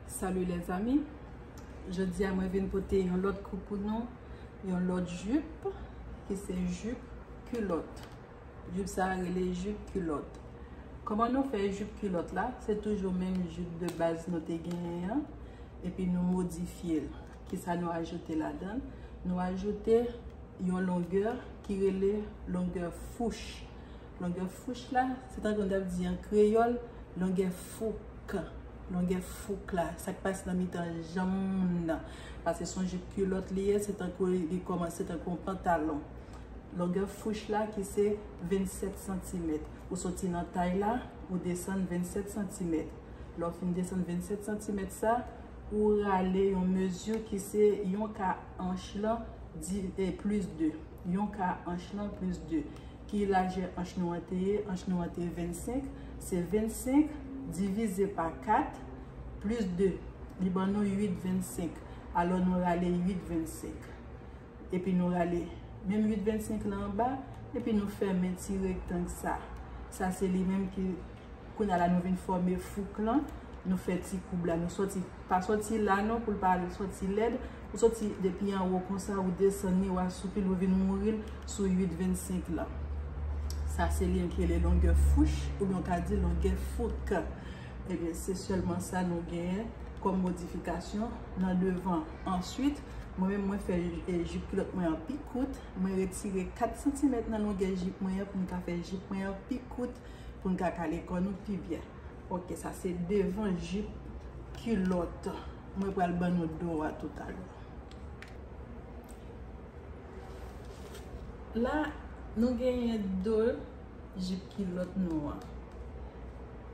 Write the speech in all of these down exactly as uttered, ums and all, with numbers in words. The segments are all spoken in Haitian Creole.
Salut les amis. Jodi a mwen vin pote yon lòt kou pou nou, yon lòt jip ki se jip kilòt. Jip sa a rele jip kilòt. Kòman nou fè jip kilòt la? Se toujou menm jip de baz nou te genyen an, epi nou modifye l. Kisa nou ajoute ladan l? Nou ajoute yon longè ki rele longè fouch. Longè fouch la, se tankou n t ap di an kreyòl, longè fouk. Longè fouk la, sa k pase nan mitan janm moun nan. Paske se yon jip kilòt li ye, se tankou li kòmanse tankou yon pantalon. Longè fouch la ki se vennsèt santimèt. Ou soti nan tay la, ou desann vennsèt santimèt. Lè w fin desann vennsèt santimèt sa, ou rale yon mezi ki se yon ka anch lan di, e, plis de. Yon ka anch lan plis de. Ki lajè anch nou an te ye? Anch nou an te vennsenk. Se vennsenk divize pa kat plis de. Li ban nou uit vennsenk. Alò, nou rale uit vennsenk. Epi nou rale menm uit vennsenk la anba, epi nou fèmen ti rektang sa. Sa se li menm ki, kounye a la nou vin fòme fouk lan, nou fè ti koub la, nou soti, pa soti la non, pou l pa soti lèd, ou soti depi anwo konsa, ou desann li, ou asoupi l, ou vin mouri l sou uit vennsenk lan. Sa se li ki rele longè fouch, oubyen w ka di longè fouk. Ebyen, se sèlman sa nou genyen kòm modifikasyon nan devan. Answit, mwen menm, mwen fè, e, jip kilòt mwen an pi kout. Mwen retire kat santimèt nan longè jip mwen an pou m ka fè jip mwen an pi kout, pou n ka kale kò nou pi byen. Ok, sa se devan jip kilòt. Mwen pral ban nou do a toutalè. La, nou genyen do jip kilòt nou an.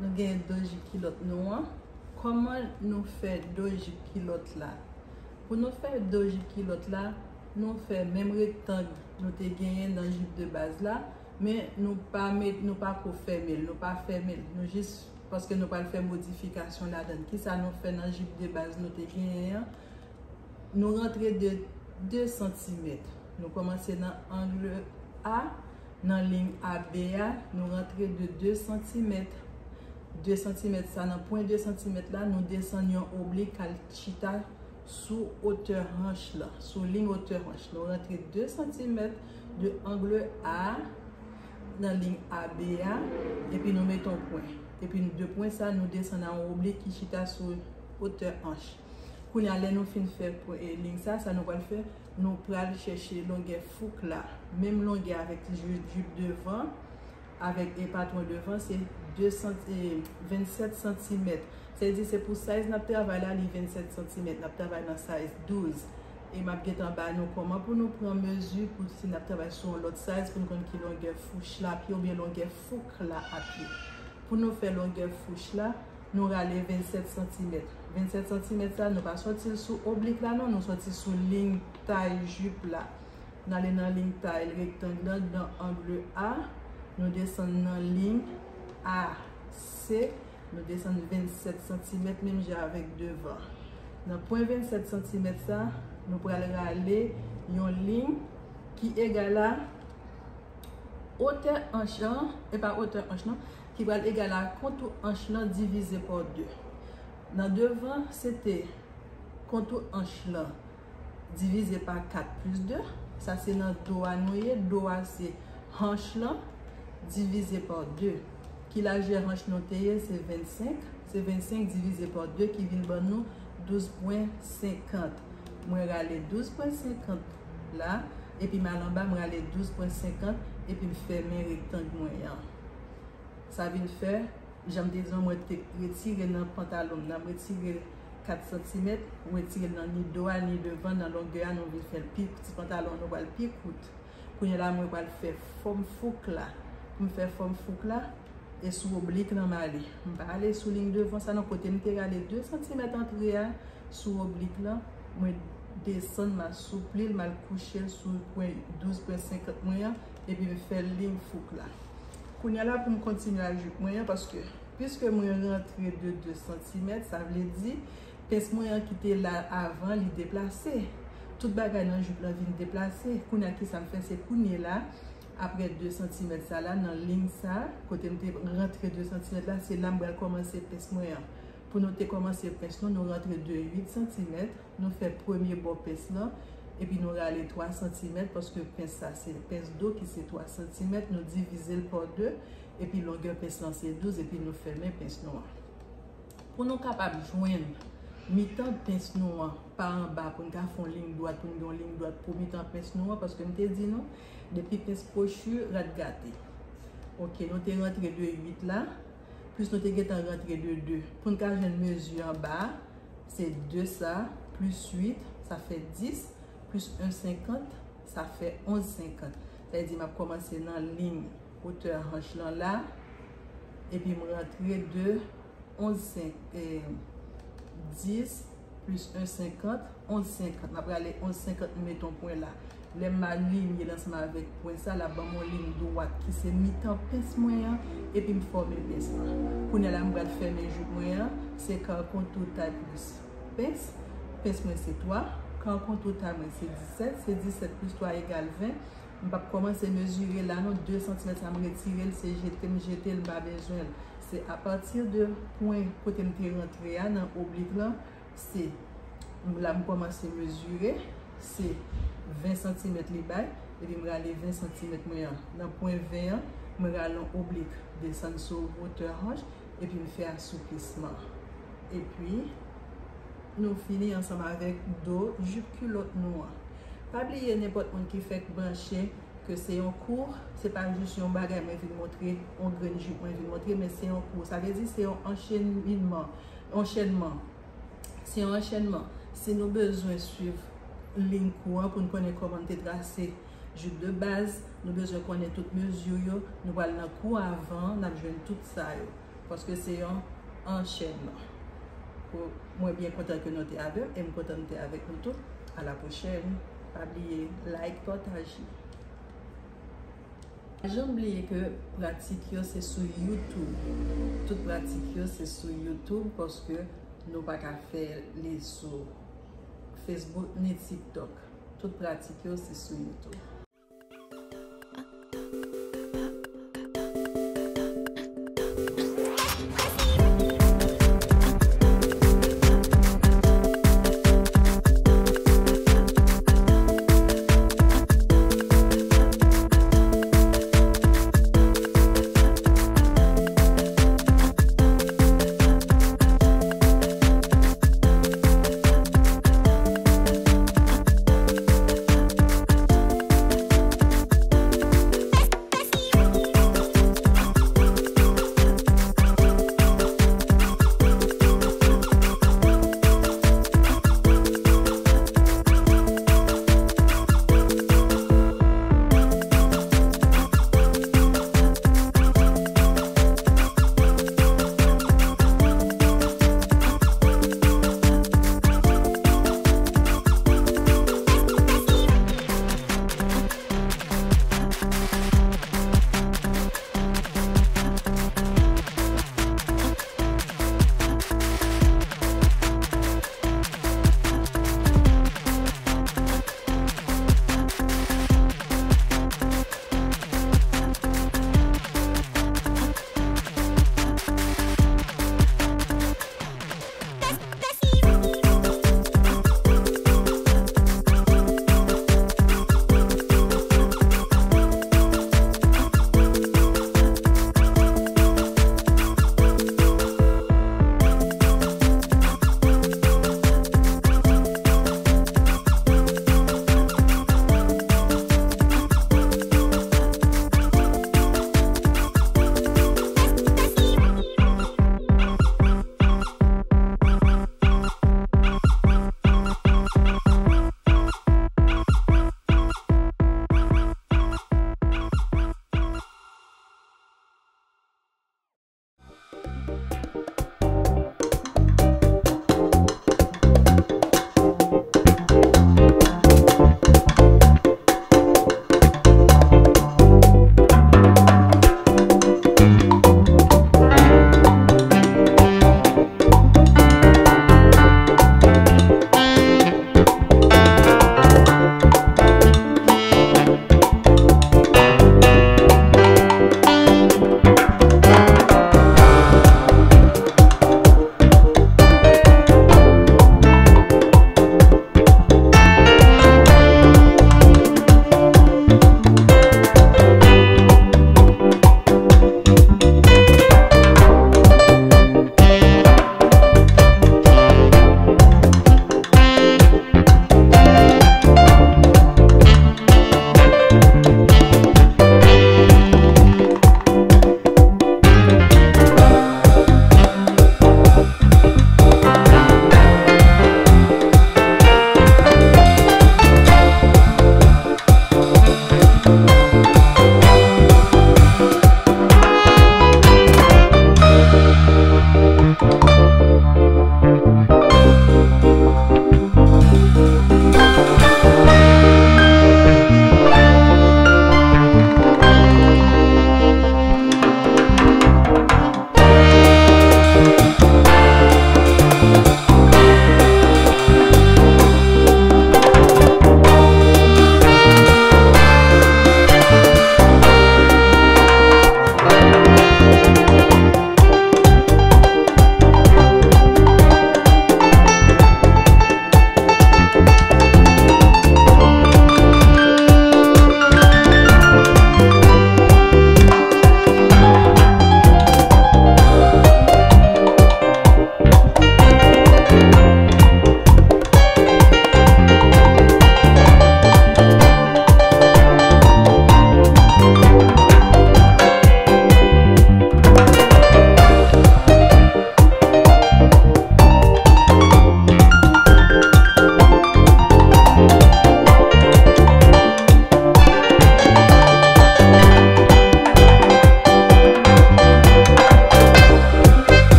Nou genyen do jip kilòt nou an. Kòman nou fè do jip kilòt la? Pou nou fè do jip kilòt la, nou fè menm rektang nou te genyen nan jip de baz la, men nou pa met, nou pa ko fèmen l, nou pa fèmen l. Nou jis, paske nou pral fè modifikasyon ladan l. Kisa nou fè nan jip de baz nou te genyen an? Nou rantre de de santimèt. Nou kòmanse nan angle A, nan liy A B a, nou rantre de de santimèt. De santimèt sa, nan pwen de santimèt la, nou desann yon oblik k al chita sou otè hanch lan, sou liy otè hanch. Nou rantre de santimèt de angle A nan liy A B a, epi nou mete yon pwen. Epi de pwen sa, nou desann a yon oblik ki chita sou otè hanch. Kounye a, lè nou fin fè pwen, e, liy sa, sa nou pral fè, nou pral chèche longè fouk la. Menm longè avèk jip, jip devan, avèk, e, patwon devan, se de sant-, e, vennsèt santimèt. Sa vle di se pou size n ap travay la, li vennsèt santimèt. N ap travay nan size douz. E m ap gentan ba nou kòman pou nou pran mezi pou si n ap travay sou yon lòt size pou n konn ki longè fouch la ap ye oubyen longè fouk la ap ye. Pou nou fè longè fouch la, nou rale vennsèt santimèt. Vennsèt santimèt sa, nou pa sòti l sou oblik la non, nou sòti sou liy tay jip la. N ale nan liy tay rektang lan, nan angle A, nou desann nan liy A C, nou desann vennsèt santimèt, menm jan avèk devan. Nan pwen vennsèt santimèt sa, nou pral rale yon liy ki egal a otè anch lan, e pa otè anch lan, ki pral egal a kontou anch lan divize pa de. Nan devan, se te kontou anch lan divize pa kat plis de. Sa se nan do a nou ye. Do a se hanch lan divize pa de. Ki lajè hanch nou te ye? Se vennsenk. Se vennsenk divize pa de ki vin ban nou douz pwen senkant. Mwen rale douz pwen senkant la, epi m al anba, m rale douz pwen senkant, epi m fèmen rektang mwen an. Sa vin fè, jan m te di w, mwen te retire nan pantalon m nan, m retire kat santimèt, m retire l nan ni do a, ni devan, nan longè a, nou vin fè l pi ti pantalon an, nou pral pi kout. Kounye a la, mwen pral fè fòm fouk la. Pou m fè fòm fouk la, e sou oblik lan m ale. M pa ale sou liy devan sa non, kote m te rale de santimèt antre a, sou oblik lan, mwen desann, m asoupli l, m al kouche l sou pwen douz pwen senkant mwen an, epi m fè liy fouk la. Kounye a la, pou m kontinye ak jip mwen an, paske, piske mwen rantre de de santimèt, sa vle di, pens mwen an ki te la avan, li deplase. Tout bagay nan jip lan vin deplase. Kounye a, kisa m fè? Se kounye la, apre de santimèt sa la, nan liy sa, kote m te rantre de santimèt la, se la m pral kòmanse pens mwen an. Pou nou te kòmanse pens nou, nou rantre de uit santimèt, nou fè premye bò pens lan, epi nou rale twa santimèt, paske pens sa se pens do ki se twa santimèt, nou divize l pa de, epi longè pens lan se douz, epi nou fèmen pens nou an. Pou nou kapab jwenn mitan pens nou an pa anba, pou n ka fè yon liy dwat, pou n gen yon liy dwat pou mitan pens nou an, paske m te di nou, depi pens kwochi, rat gate. Ok, nou te rantre de uit la, plis nou te gentan rantre de de. Pou n ka jwenn mezi anba a, se de sa, plis uit, sa fè dis, plis en senkant, sa fè onz senkant. Sa vle di m ap kòmanse nan liy wotè hanch lan la, epi m rantre de onz senk, eh, dis plis en senkant, onz senkant. M ap rale onz senkant, m met yon pwen la. Lè m alinye l ansanm avèk pwen sa, l ap ban m yon liy dwat ki se mitan pens mwen an, epi m fòme pens lan. Kounye a la, m pral fèmen jip mwen an, se kare kontou tay plis pens. Pens mwen se twa, kare kontou tay mwen se disèt, se disèt plis twa egal ven. M p ap kòmanse mezire la non, de santimèt sa m retire l, se jete m jete l, m pa bezwen l. Se apati de pwen kote m te rantre a nan oblik lan, se la m kòmanse mezire, se ven santimèt li bay, epi m rale ven santimèt mwen an. Nan pwen ven an, mwen rale yon oblik, desann sou wotè hanch, epi m fè asouplisman. Epi, nou fini ansanm avèk do jip kilòt nou an. Pa bliye, nenpòt moun ki fèk branche ke se yon kou, se pa jis yon bagay mwen vin montre, yon grenn jip mwen vin montre, men se yon kou. Sa vle di se yon anchenminman, anchènman. Se yon anchènman. Si nou bezwen swiv liy kou an pou n konnen kòman n te trase jip de baz, nou bezwen konnen tout mezi yo, nou pral nan kou avan, n ap jwenn tout sa yo. Paske se yon anchènman. Mwen byen kontan ke nou te avè m, e m kontan nou te avèk nou tout. A la pwochèn. Pa bliye, like, pataje. Pa janm bliye ke pratik yo se sou YouTube. Tout pratik yo se sou YouTube paske nou pa ka fè li sou Facebook ni TikTok. Tout pratik yo se sou YouTube.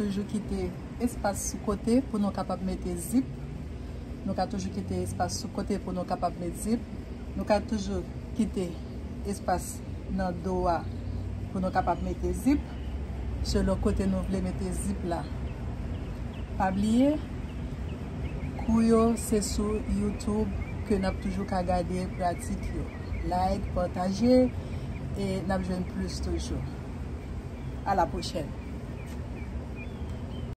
Toujou kite espas sou kote pou nou kapab mete zip. Nou ka toujou kite espas sou kote pou nou kapab met zip. Nou ka toujou kite espas nan do a pou nou kapab mete zip, selon kote nou vle mete zip la. Pa bliye, kou yo se sou YouTube ke n ap toujou ka gade pratik yo. Like, pataje, e n ap jwenn plis toujou. A la pwochèn.